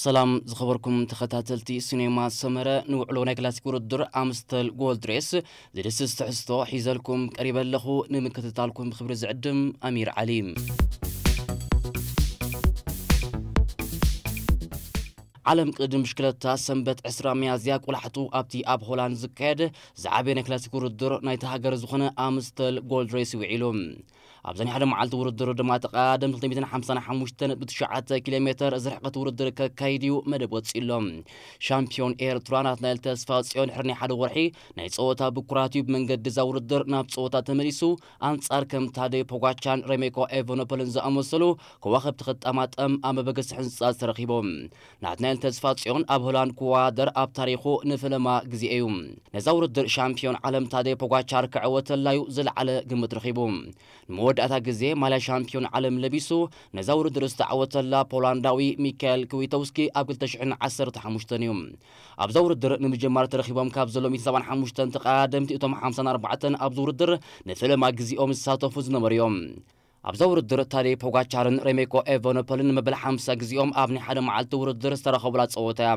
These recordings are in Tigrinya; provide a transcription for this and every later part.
ሰላም ዝኸበርኩም ተኸታተልቲ ሲኔማ ሰመረ፣ ንውዕሎ ናይ ክላሲክ ውድድር ኣምስተል ጎልድ ሬስ ዝድስስ ትሕዝቶ ሒዘልኩም ቀሪበ ኣለኹ። ንምክትታልኩም ብክብሪ ዝዕድም ኣሚር ዓሊ። ዓለም ቅድም ብሽክለታ ሰንበት ዕስራ ሚያዝያ ቆላሕቱ ኣብቲ ኣብ ሆላንድ ዝካየድ ዝዓበየ ናይ ክላሲክ ውድድር ናይቲ ሃገር ዝኾነ ኣምስተል ጎልድ ሬስ ውዒሉ። ኣብዛ ናይ ሓደ መዓልቲ ውድድር ድማ ተቐዳደምቲ ክልተ ሚእትን ሓምሳን ሓሙሽተን ነጥቢ ትሽዓተ ኪሎ ሜተር ዝርሕቀት ውድድር ከካይድ እዩ መደብ ወፂእሎም። ሻምፒዮን ኤርትራ ናትናኤል ተስፋ ጽዮን ድሕሪ ናይ ሓደ ወርሒ ናይ ጸወታ ብኩራት እዩ ብመንገዲ እዛ ውድድር ናብ ጸወታ ተመሊሱ። ኣንጻር ከም ታደይ ፖጋቻን ሬሜኮ ኤቨኖፖልን ዝኣመሰሉ ከዋኸብቲ ክጠማጠም ኣብ መበገሲ ሕንጻ ተረኺቦም። ናትናኤል ተስፋ ጽዮን ኣብ ሆላንድ ክወዳደር ኣብ ታሪኹ ንፈለማ ግዜ እዩ። ነዛ ውድድር ሻምፒዮን ዓለም ታደይ ፖጋቻር ክዕወተላ እዩ ዝለዓለ ግምት ረኺቡ። ንመወዳእታ ግዜ ማልያ ሻምፒዮን ዓለም ለቢሱ ነዛ ውድድር ዝተዓወተላ ፖላንዳዊ ሚካኤል ክዊተውስኪ ኣብ ክልተ ሽሕን ዓሰርተ ሓሙሽተን እዩ። ኣብዛ ውድድር ንምጅማር ተረኺቦም ካብ ዘለዉ ሚእትን ሰብዓን ሓሙሽተን ተቐዳደምቲ እቶም ሓምሳን ኣርባዕተን ኣብዚ ውድድር ንፈለማ ግዜኦም ዝሳተፉ ዝነበሩ እዮም። ኣብዛ ውድድር ታደይ ፖጋቻርን ሬሜኮ ኤቨኖፐልን ንመበል ሓምሳ ግዜኦም ኣብ ናይ ሓደ መዓልቲ ውድድር ዝተረኸቡላ ጸወታ እያ።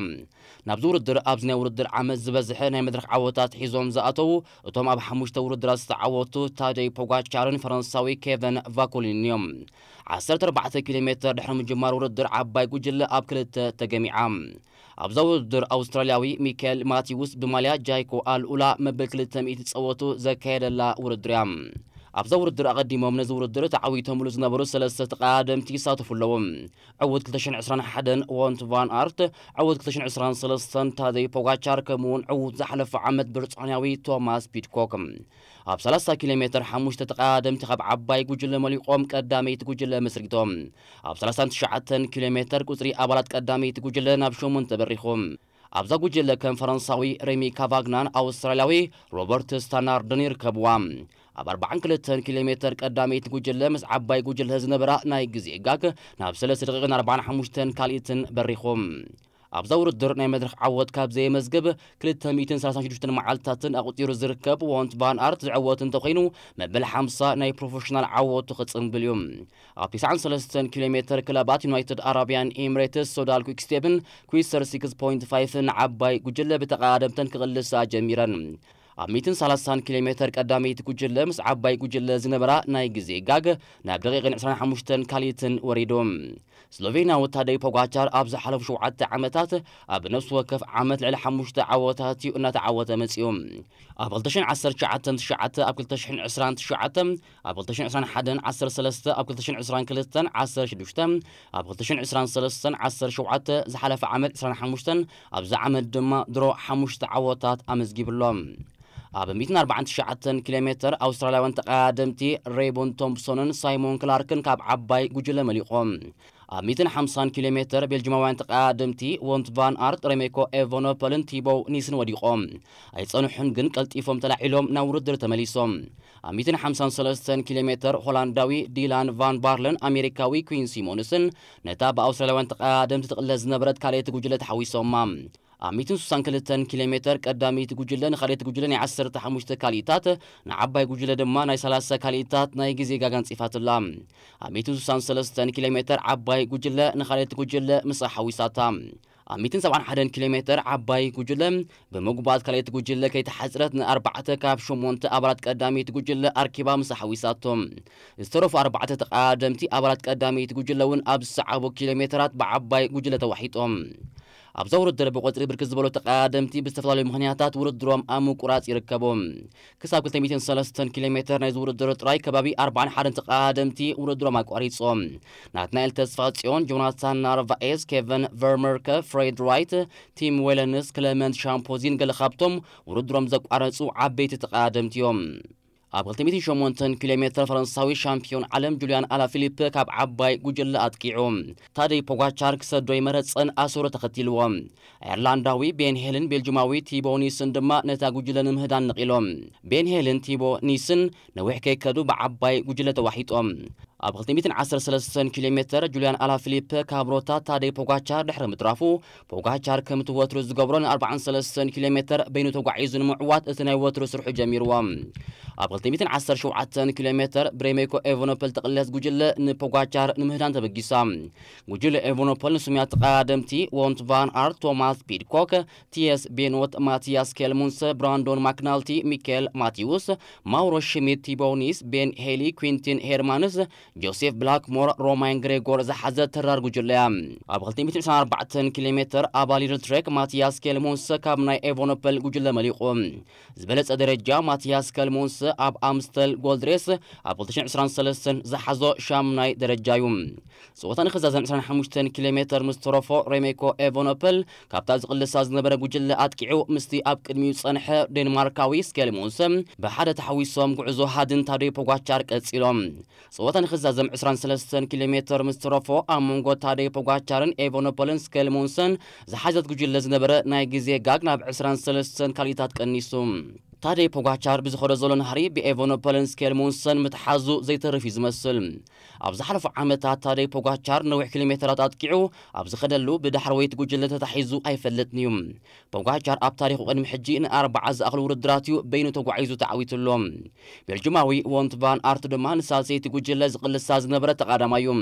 ናብዚ ውድድር ኣብዚ ናይ ውድድር ዓመት ዝበዝሐ ናይ መድረኽ ዓወታት ሒዞም ዝኣተዉ እቶም ኣብ ሓሙሽተ ውድድራት ዝተዓወቱ ታደይ ፖጋቻርን ፈረንሳዊ ኬቨን ቫኮሊን እዮም። ዓሰርተ ኣርባዕተ ኪሎ ሜተር ድሕሪ ምጅማር ውድድር ዓባይ ጉጅለ ኣብ ክልተ ተገሚዓ። ኣብዛ ውድድር ኣውስትራልያዊ ሚካኤል ማቲውስ ብማልያ ጃይኮ ኣልኡላ መበል ክልተ ሚእቲ ጸወቱ ዘካየደላ ውድድር እያ። ኣብዛ ውድድር ኣቐዲሞም ነዚ ውድድር ተዓዊቶምሉ ዝነበሩ ሰለስተ ተቐዳደምቲ ይሳተፉ ኣለዉ። ዕዉት ክልተ ሽሕን ዕስራን ሓደን ዎንት ቫን ኣርት፣ ዕዉት ክልተ ሽሕን ዕስራን ሰለስተን ታደይ ፖጋቻር፣ ከምኡውን ዕዉት ዝሓለፈ ዓመት ብሪጣንያዊ ቶማስ ፒድኮክ። ኣብ ሰላሳ ኪሎ ሜተር ሓሙሽተ ተቐዳደምቲ ካብ ዓባይ ጉጅለ መሊቖም ቀዳመይቲ ጉጅለ መስሪቶም። ኣብ ሰላሳን ትሽዓተን ኪሎ ሜተር ቁጽሪ ኣባላት ቀዳመይቲ ጉጅለ ናብ ሸሞንተ በሪኹ። ኣብዛ ጉጅለ ከም ፈረንሳዊ ሬሚ ካቫግናን ኣውስትራልያዊ ሮበርት ስታናርድን ይርከብዋ። ኣብ ኣርባዓን ክልተን ኪሎ ሜተር ቀዳመይቲ ጉጅለ ምስ ዓባይ ጉጅለ ዝነበራ ናይ ግዜ ጋግ ናብ ሰለስተ ደቂቕን ኣርባዓን ሓሙሽተን ካልኢትን በሪኹ። ኣብዛ ውድድር ናይ መድረኽ ዓወት ካብ ዘየመዝግብ ክልተ ሚእትን ሰላሳን ሽዱሽተን መዓልትታትን ኣቑጺሩ ዝርከብ ዎንት ቫን ኣርት ዝዕወት እንተኾይኑ፣ መበል ሓምሳ ናይ ፕሮፌሽናል ዓወቱ ክጽንብል እዩ። ኣብ ተስዓን ሰለስተን ኪሎ ሜተር ክለባት ዩናይትድ ኣረቢያን ኤምሬትስ፣ ሶዳል ኲክስቴፕን ኩዊሰር ሲክስ ፖይንት ፋይቭን ንዓባይ ጉጅለ ብተቐዳደምተን ክቕልሳ ጀሚረን። ኣብ ሚእትን ሰላሳን ኪሎ ሜተር ቀዳመይቲ ጉጅለ ምስ ዓባይ ጉጅለ ዝነበራ ናይ ግዜ ጋግ ናብ ደቂቕን ዕስራን ሓሙሽተን ካልኢትን ወሪዱ። ስሎቬንያዊ ታደይ ፖጋቻር ኣብ ዝሓለፉ ሸውዓተ ዓመታት ኣብ ነፍሲ ወከፍ ዓመት ልዕሊ ሓሙሽተ ዓወታት እዩ እናተዓወተ መጺኡ። ኣብ ክልተ ሽሕን ዓሰርተ ትሽዓተን ትሽዓተ፣ ኣብ ክልተ ሽሕን ዕስራን ትሽዓተ፣ ኣብ ክልተ ሽሕን ዕስራን ሓደን ዓሰርተ ሰለስተ፣ ኣብ ክልተ ሽሕን ዕስራን ክልተን ዓሰርተ ሽዱሽተ፣ ኣብ ክልተ ሽሕን ዕስራን ሰለስተን ዓሰርተ ሸውዓተ፣ ዝሓለፈ ዓመት ዕስራን ሓሙሽተን፣ ኣብዚ ዓመት ድማ ድሮ ሓሙሽተ ዓወታት ኣመዝጊቡ ኣሎ። ኣብ ሚእትን ኣርባዓን ትሽዓተን ኪሎ ሜተር ኣውስትራልያውያን ተቐዳደምቲ ሬይቦን ቶምፕሶንን ሳይሞን ክላርክን ካብ ዓባይ ጉጅለ መሊቖም። ኣብ ሚእትን ሓምሳን ኪሎ ሜተር ቤልጅማውያን ተቐዳደምቲ ዎንት ቫን ኣርት፣ ሬሜኮ ኤቨኖፐልን ቲቦው ኒስን ወዲቖም ኣይጸንሑን፣ ግን ቀልጢፎም ተላዒሎም ናብ ውድድር ተመሊሶም። ኣብ ሚእትን ሓምሳን ሰለስተን ኪሎ ሜተር ሆላንዳዊ ዲላን ቫን ባርለን ኣሜሪካዊ ኩዊን ሲሞንስን ነታ ብኣውስትራልያውያን ተቐዳደምቲ ትቕለስ ዝነበረት ካልኣይቲ ጉጅለ ተሓዊሶማ። ኣብ ሚእትን ስሳን ክልተን ኪሎ ሜተር ቀዳመይቲ ጉጅለ ንኻልኣይቲ ጉጅለ ናይ ዓሰርተ ሓሙሽተ ካልኢታት፣ ንዓባይ ጉጅለ ድማ ናይ ሰላሳ ካልኢታት ናይ ግዜ ጋግ ኣንጺፋትላ። ኣብ ሚእትን ስሳን ሰለስተን ኪሎ ሜተር ዓባይ ጉጅለ ንኻልኣይቲ ጉጅለ ምሳ ሓዊሳታ። ኣብ ሚእትን ሰብዓን ሓደን ኪሎ ሜተር ዓባይ ጉጅለ ብምጉባት ካልኣይቲ ጉጅለ ከይተሓጽረት ንኣርባዕተ ካብ ሸሞንተ ኣባላት ቀዳመይቲ ጉጅለ ኣርኪባ ምሳ ሓዊሳቶም። ዝተረፉ ኣርባዕተ ተቐዳደምቲ ኣባላት ቀዳመይቲ ጉጅለ እውን ኣብ ዝሰዓቡ ኪሎ ሜተራት ብዓባይ ጉጅለ ተዋሒጦም። ኣብዛ ውድድር ብቆጽሪ ብርክት ዝበሉ ተቐዳደምቲ ብዝተፈላለዩ ምኽንያታት ውድድሮም ኣብ ምቁራጽ ይርከቡ። ክሳብ ክልተ ሚእትን ሰለስተን ኪሎ ሜተር ናይዚ ውድድር ጥራይ ከባቢ ኣርባዓን ሓደን ተቐዳደምቲ ውድድሮም ኣቋሪጾም። ናትናኤል ተስፋ ጽዮን፣ ጆናታን ናርቫኤስ፣ ኬቨን ቨርመርከ፣ ፍሬድ ራይት፣ ቲም ዌለንስ፣ ክለመንት ሻምፖዚን ገለ ካብቶም ውድድሮም ዘቋረጹ ዓበይቲ ተቐዳደምቲ እዮም። ኣብ ክልተ ሚእትን ሸሞንተን ኪሎ ሜተር ፈረንሳዊ ሻምፒዮን ዓለም ጁልያን ኣላፊሊፕ ካብ ዓባይ ጉጅለ ኣጥቂዑ። ታደይ ፖጋቻር ክሰዶ ይመረጸን ኣሰሩ ተኸቲልዎ። ኣየርላንዳዊ ቤን ሄልን ቤልጅማዊ ቲቦ ኒስን ድማ ነታ ጉጅለ ንምህዳን ነቒሎም። ቤን ሄልን ቲቦ ኒስን ነዊሕ ከይከዱ ብዓባይ ጉጅለ ተዋሒጦም። ኣብ ክልተ ሚእትን ዓሰርተ ሰለስተን ኪሎ ሜትር ጁልያን ኣላፊሊፕ ካብ ሮታ ታደይ ፖጋቻር ድሕሪ ምትራፉ፣ ፖጋቻር ከምቲ ወትሩ ዝገብሮ ን ኣርባዓን ሰለስተን ኪሎ ሜትር በይኑ ተጓዒዙ ንምዕዋት እቲ ናይ ወትሩ ስርሑ ጀሚርዎ። ኣብ ክልተ ሚእትን ዓሰርተ ሸውዓተን ኪሎ ሜትር ብሬሜኮ ኤቨኖፐል ተቕለት ጉጅለ ንፖጋቻር ንምህዳን ተበጊሳ። ጉጅለ ኤቨኖፐል ንስሙያት ተቐዳደምቲ፣ ወንት ቫን ኣርት፣ ቶማስ ፒድኮክ፣ ቲኤስ ቤኖት፣ ማቲያስ ኬልሙንስ፣ ብራንዶን ማክናልቲ፣ ሚኬል ማቲውስ፣ ማውሮ ሽሚት፣ ቲቦኒስ፣ ቤን ሄሊ፣ ኩንቲን ሄርማንስ፣ ጆሴፍ ብላክሞር፣ ሮማይን ግሬጎር ዝሓዘ ተራር ጉጅለ እያ። ኣብ ክልተ ሚእትን ዕስራን ኣርባዕተን ኪሎ ሜትር ኣባል ሊድል ትሬክ ማቲያስ ኬልሙንስ ካብ ናይ ኤቨኖፐል ጉጅለ መሊቑ። ዝበለጸ ደረጃ ማቲያስ ኬልሙንስ ኣብ ኣምስተል ጎልድ ሬስ ኣብ ክልተ ሽሕን ዕስራን ሰለስተን ዝሓዞ ሻምናይ ደረጃ እዩ። ጸወታ ንኽዛዘም ዕስራን ሓሙሽተን ኪሎ ሜትር ምስ ተረፎ፣ ሬሜኮ ኤቨኖፐል ካብታ ዝቕልሳ ዝነበረ ጉጅለ ኣጥቂዑ ምስቲ ኣብ ቅድሚኡ ዝጸንሐ ዴንማርካዊ ስኬልሞንሰ ብሓደ ተሓዊሶም ጉዕዞ ሃድን ታደይ ፖጋቻር ቀጺሎም። ጸወታ ንኽዛዘም ዕስራን ሰለስተን ኪሎ ሜትር ምስ ተረፎ፣ ኣብ መንጎ ታደይ ፖጋቻርን ኤቨኖፐልን ስኬልሞንሰን ዝሓዘት ጉጅለ ዝነበረ ናይ ግዜ ጋግ ናብ ዕስራን ሰለስተን ካልኢታት ቀኒሱ። ታደይ ፖጋቻር ብዝኸዶ ዘሎ ናህሪ ብኤቨኖፐልን ስኬልሞንሰን ምትሓዙ ዘይተርፍ እዩ ዝመስል። ኣብ ዝሓለፉ ዓመታት ታደይ ፖጋቻር ነዊሕ ኪሎ ሜትራት ኣጥቂዑ ኣብ ዝኸደሉ ብዳሕረወይቲ ጉጅለ ተታሒዙ ኣይፈልጥን እዩ። ፖጋቻር ኣብ ታሪኹ ቅድሚ ሕጂ ንኣርባዓ ዝኣኽሉ ውድድራት እዩ በይኑ ተጓዒዙ ተዓዊቱ ኣሎ። ቤልጅማዊ ወንት ቫን ኣርት ድማ ንሳልሰይቲ ጉጅለ ዝቕልሳ ዝነበረ ተቓዳማይ እዩ።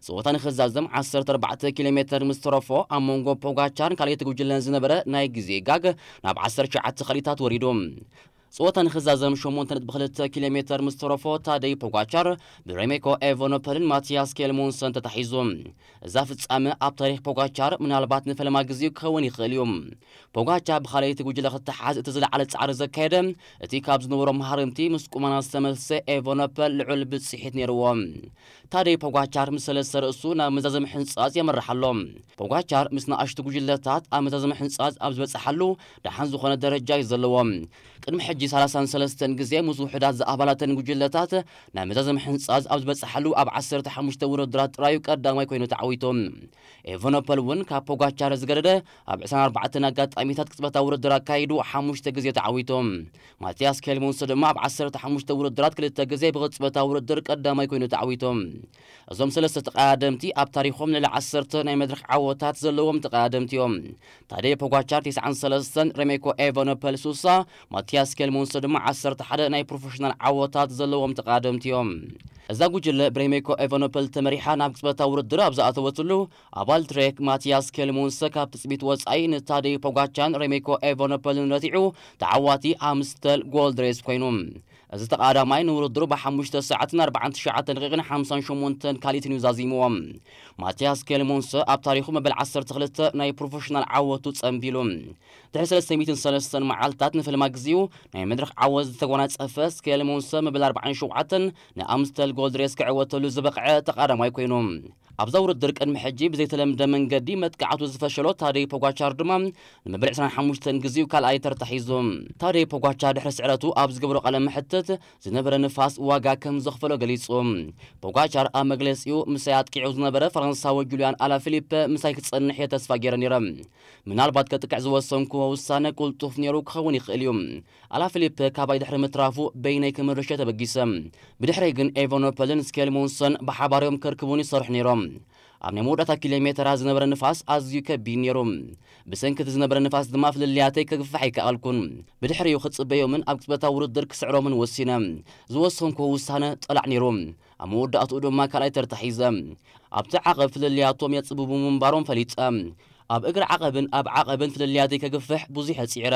ጸወታ ንኽዛዘም ዓሰርተ ኣርባዕተ ኪሎ ሜትር ምስ ተረፎ ኣብ መንጎ ፖጋቻርን ካልኣይቲ ጉጅለን ዝነበረ ናይ ግዜ ጋግ ናብ ዓሰርተ ትሽዓተ ካልኢታት ወሪዱ። ጸወታ ንኽዛዘም ሸሞንተ ነጥቢ ክልተ ኪሎ ሜትር ምስ ተረፎ ታደይ ፖጋቻር ብሬሜኮ ኤቨኖፐልን ማቲያስ ኬልሞንሰን ተታሒዙ። እዛ ፍጻመ ኣብ ታሪኽ ፖጋቻር ምናልባት ንፈለማ ግዜኡ ክኸውን ይኽእል እዩ። ፖጋቻር ብኻልኣይቲ ጉጅለ ክተሓዝ እቲ ዝለዓለ ጻዕሪ ዘካየደ እቲ ካብ ዝነበሮ መሃርምቲ ምስ ቁመና ዝተመልሰ ኤቨኖፐል ልዑል ብጽሒት ነይርዎ። ታደይ ፖጋቻር ምስ ሰለስተ ርእሱ ናብ መዛዘሚ ሕንጻጽ የምርሕ ኣሎ። ፖጋቻር ምስ ንኣሽቱ ጉጅለታት ኣብ መዛዘሚ ሕንጻጽ ኣብ ዝበጽሓሉ ደሓን ዝኾነ ደረጃ እዩ ዘለዎ። ቅድሚ ሕጂ ሰላሳን ሰለስተን ግዜ ምስ ውሑዳት ዝኣባላተን ጉጅለታት ናብ መዛዘሚ ሕንጻጽ ኣብ ዝበጽሓሉ ኣብ ዓሰርተ ሓሙሽተ ውድድራት ጥራዩ ቀዳማይ ኮይኑ ተዓዊቱ። ኤቨኖፐል እውን ካብ ፖጋቻር ዝገደደ ኣብ ዕስራን ኣርባዕተን ኣጋጣሚታት ቅጽበታዊ ውድድር ኣካይዱ ሓሙሽተ ግዜ ተዓዊቱ። ማቲያስ ኬልሞንስ ድማ ኣብ ዓሰርተ ሓሙሽተ ውድድራት ክልተ ግዜ ብቅጽበታዊ ውድድር ቀዳማይ ኮይኑ ተዓዊቱ። እዞም ሰለስተ ተቐዳደምቲ ኣብ ታሪኾም ልዕሊ ዓሰርተ ናይ መድረኽ ዓወታት ዘለዎም ተቐዳደምቲ እዮም። ታደይ ፖጋቻር ተስዓን ሰለስተን፣ ሬሜኮ ኤቨኖፐል ሱሳ፣ ማቲያስ ኬልሞንስ ድማ ዓሰርተ ሓደ ናይ ፕሮፌሽናል ዓወታት ዘለዎም ተቐዳደምቲ እዮም። እዛ ጉጅለ ብሬሜኮ ኤቨኖፐል ተመሪሓ ናብ ቅጽበታዊ ውድድር ኣብ ዝኣተወትሉ፣ ኣባል ትሬክ ማቲያስ ኬልሞንስ ካብ ትጽቢት ወጻኢ ንታደይ ፖጋቻን ሬሜኮ ኤቨኖፐልን ረቲዑ ተዓዋቲ ኣምስተል ጎልድ ሬስ ኮይኑ። እዚ ተቐዳዳማይ ንውድድሩ ብሓሙሽተ ሰዓትን ኣርባዓን ትሽዓተን ደቂቕን ሓምሳን ሸሞንተን ካልኢትን እዩ ዛዚምዎ። ማቲያስ ኬልሞንስ ኣብ ታሪኹ መበል ዓሰርተ ክልተ ናይ ፕሮፌሽናል ዓወቱ ጸንቢሉ። ድሕሪ ሰለስተ ሚእትን ሰለስተን መዓልታት ንፈለማ ግዜኡ ናይ መድረኽ ዓወት ዝተጎናጸፈ ስኬልሞንስ መበል ኣርባዓን ሸውዓተን ንኣምስተል ጎልድ ሬስ ክዕወተሉ ዝበቕዐ ተቐዳዳማይ ኮይኑ። ኣብዛ ውድድር ቅድሚ ሕጂ ብዘይተለምደ መንገዲ መጥቃዕቱ ዝፈሸሎ ታደይ ፖጋቻር ድማ ንመበል ዕስራን ሓሙሽተን ግዜኡ ካልኣይ ተርታ ሒዙ። ታደይ ፖጋቻር ድሕሪ ስዕረቱ ኣብ ዝገብሮ ቃለ መሕትት ዝነበረ ንፋስ ዋጋ ከም ዘኽፈሎ ገሊጹ። ፖጋቻር ኣብ መግለጺኡ፣ "ምሳይ ኣጥቂዑ ዝነበረ ፈረንሳዊ ጁልያን ኣላፊሊፐ ምሳይ ክጸንሕ እየ ተስፋ ገይረ ነይረ። ምናልባት ከጥቅዕ ዝወሰንኩዎ ውሳነ ቅልጡፍ ነይሩ ክኸውን ይኽእል እዩ። ኣላፊሊፐ ካባይ ድሕሪ ምትራፉ በይነይ ክምርሾ ተበጊሰ። ብድሕረይ ግን ኤቨኖፐልን ስኬልሞንሰን ብሓባር እዮም ከርክቡኒ ይሰርሑ ነይሮም። ኣብ ናይ መወዳእታ ኪሎ ሜተራት ዝነበረ ንፋስ ኣዝዩ ከቢድ ነይሩ። ብሰንኪ እቲ ዝነበረ ንፋስ ድማ ፍልልያተይ ከግፍሕ ኣይከኣልኩን። ብድሕሪኡ ክጽበዮምን ኣብ ቅጽበታዊ ውድድር ክስዕሮምን ወሲነ። ዝወሰንኩዎ ውሳነ ጠላዕ ነይሩ። ኣብ መወዳእትኡ ድማ ካልኣይ ተርታ ሒዘ። ኣብቲ ዓቐብ ፍልልያቶም የጽብቡ ምንባሮም ፈሊጠ። ኣብ እግሪ ዓቐብን ኣብ ዓቐብን ፍልልያተይ ከግፍሕ ብዙሕ እየ ጽዒረ።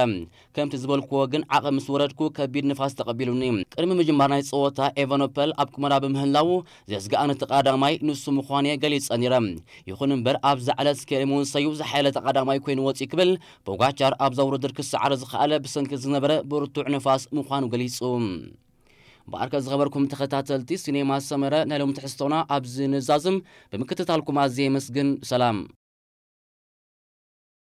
ከምቲ ዝበልኩዎ ግን ዓቐብ ምስ ወረድኩ ከቢድ ንፋስ ተቐቢሉኒ። ቅድሚ ምጅማር ናይ ጸወታ ኤቨኖፐል ኣብ ቁመና ብምህላዉ ዘስግኣኒ ተቐዳዳማይ ንሱ ምዃኑ እየ ገሊጸ ነይረ። ይኹን እምበር ኣብዛ ዕለት ስኬልሞንሰዩ ዝሓየለ ተቐዳዳማይ ኮይኑ ወጺኡ ክብል ፖጋቻር ኣብዛ ውድድር ክሰዓር ዝኸኣለ ብሰንኪ ዝነበረ ብርቱዕ ንፋስ ምዃኑ ገሊጹ። ብኣርከ ዝኸበርኩም ተኸታተልቲ ሲኔማ ሰመረ ናይ ሎም ትሕዝቶና ኣብዚ ንዛዝም። ብምክትታልኩም ኣዝየ የመስግን። ሰላም።